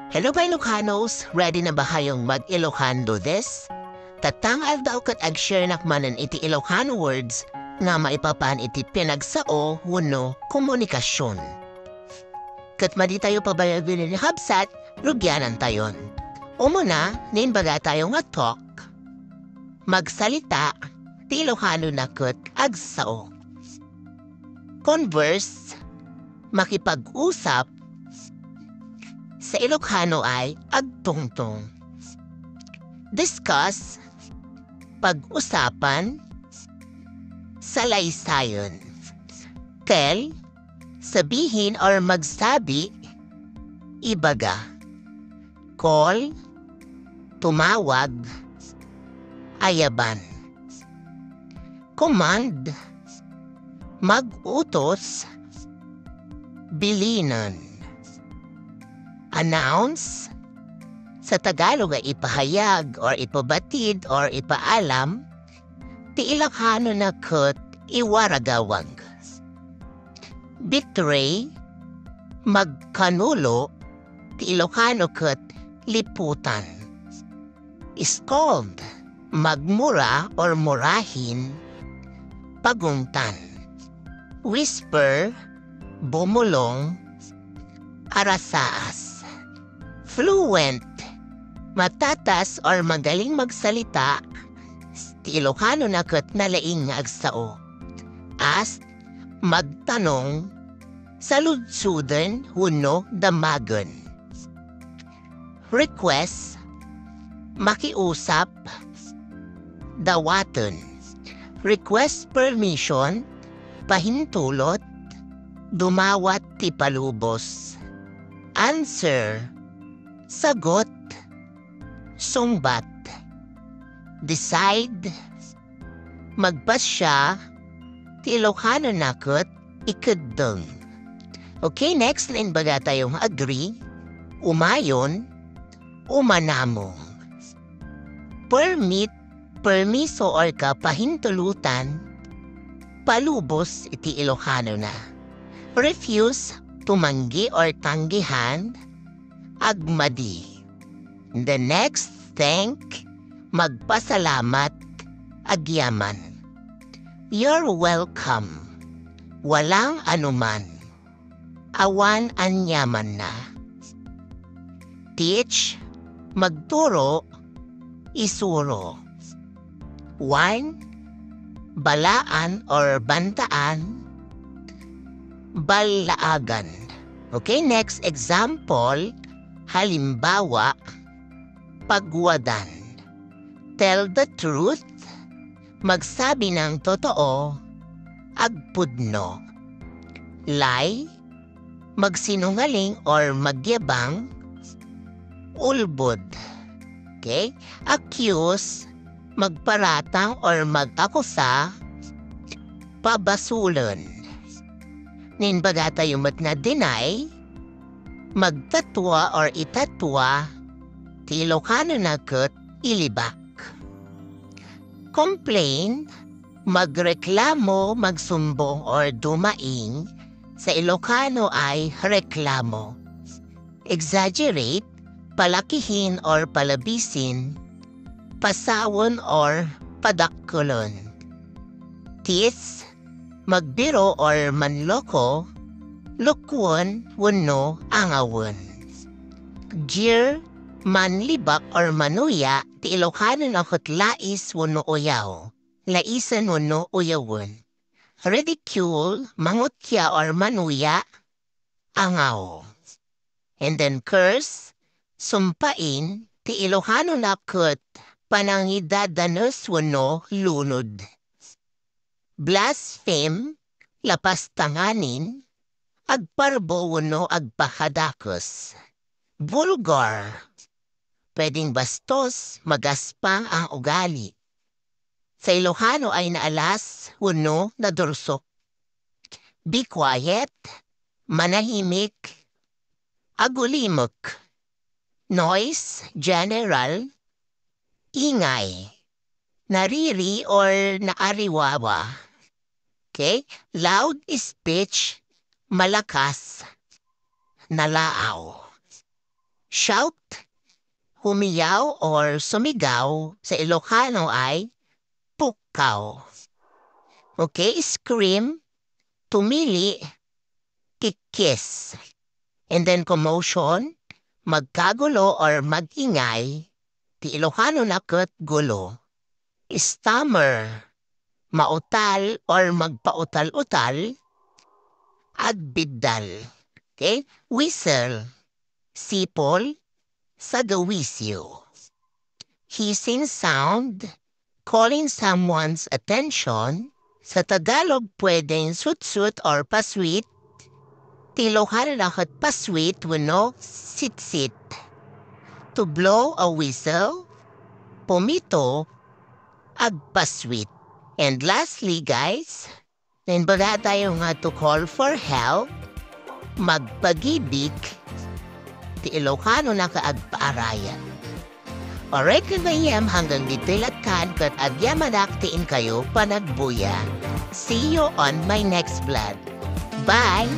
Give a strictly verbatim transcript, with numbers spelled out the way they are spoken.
Hello, my Ilocanos! Ready na ba kayong mag-Ilocano this? Tatta nga aldaw ket ag-share nak manen iti Ilocano words nga maipapan iti pinagsao wenno komunikasion. Ket madi tayo pabayabili ni kabsat, rugianantayon. Umuna, naimbagatayo nga talk, magsalita, ti Ilocanona ket agsao. Converse, makipag-usap, sa Ilocano ay agtungtong. Discuss, pag-usapan, salaysayan. Tell, sabihin or magsabi, ibaga. Call, tumawag, ayaban. Command, mag-utos, bilinen. Announce, sa Tagalog ay ipahayag or ipabatid or ipaalam, ti Ilocanona ket iwaragawag. Betray, magkanulo, ti Ilocano ket liputan. Scold, magmura or murahin, pagungtan. Whisper, bumulong, arasaas. Fluent, matatas or magaling magsalita, ti Ilocanona ket nalaing nga agsao. Ask, magtanong, saludsuden wenno damagen. Request, makiusap, dawaten. Request permission, pahintulot, dumawat ti palubos. Answer, sagot, sungbat. Decide, magpasya, ti Ilocanona ket ikeddeng. Okay, next, naimbagatayo nga agree, umayon, umanamong. Permit, permiso or kapahintulutan, palubos iti Ilocanona. Refuse, tumanggi or tanggihan, agmadi. The next, thank, magpasalamat, agyaman. You're welcome. Walang anuman. Awan aniamanna. Teach, magturo, isuro. Warn, balaan or bantaan, ballaagan. Okay, next example, halimbawa, pagwadan. Tell the truth, magsabi ng totoo, agpudno. Lie, magsinungaling or magyabang, ulbod. Okay? Accuse, magparatang or mag-akusa, pabasulen. Naimbagatayo met nga deny, magtatua or itatua, ti Ilocanona ket ilibak. Complain, magreklamo, magsumbong or dumaing, sa Ilocano ay reklamo. Exaggerate, palakihin or palabisin, pasawen or padakkelon. Tease, magbiro or manloko, lukwen wenno angawen. Jeer, manlibak or manuya, ti Ilocanona ket lais wenno uyaw, laisen wenno uyawen. Ridicule, mangutya or manuya, angaw. And then curse, sumpain, ti Ilocanona ket panangidadanes wenno lunod. Blaspheme, lapas tanganin, agparbo wenno agpakadakes. Vulgar, pwedeng bastos, magaspang ang ugali. Sa Ilocano ay naalas wenno nadursok. Be quiet, manahimik, agulimek. Noise, general, ingay, nariri or naariwawa. Okay? Loud speech, malakas, nalaaw. Shout, humiyaw or sumigaw sa Ilocano ay pukkaw. Okay, scream, pumili, kikkis. And then commotion, magkagulo or magingay, ti Ilocanona ket gulo. Stammer, mautal or magpautal-utal, agbiddal. Okay? Whistle, sipol, sagawisyo. Hissing sound, calling someone's attention. Sa Tagalog, pwedeng sutsut or paswit. Ti Ilocanona ket paswit wenno sitsit. To blow a whistle, pumito, agpaswit. And lastly, guys, naimbagatayo nga to call for help, magpagibig, ti Ilocanona nga agpaarayan. Alright, kagayam, hanggang ditoy lattan, ket agyamanak ti inkayo panagbuya. See you on my next vlog. Bye!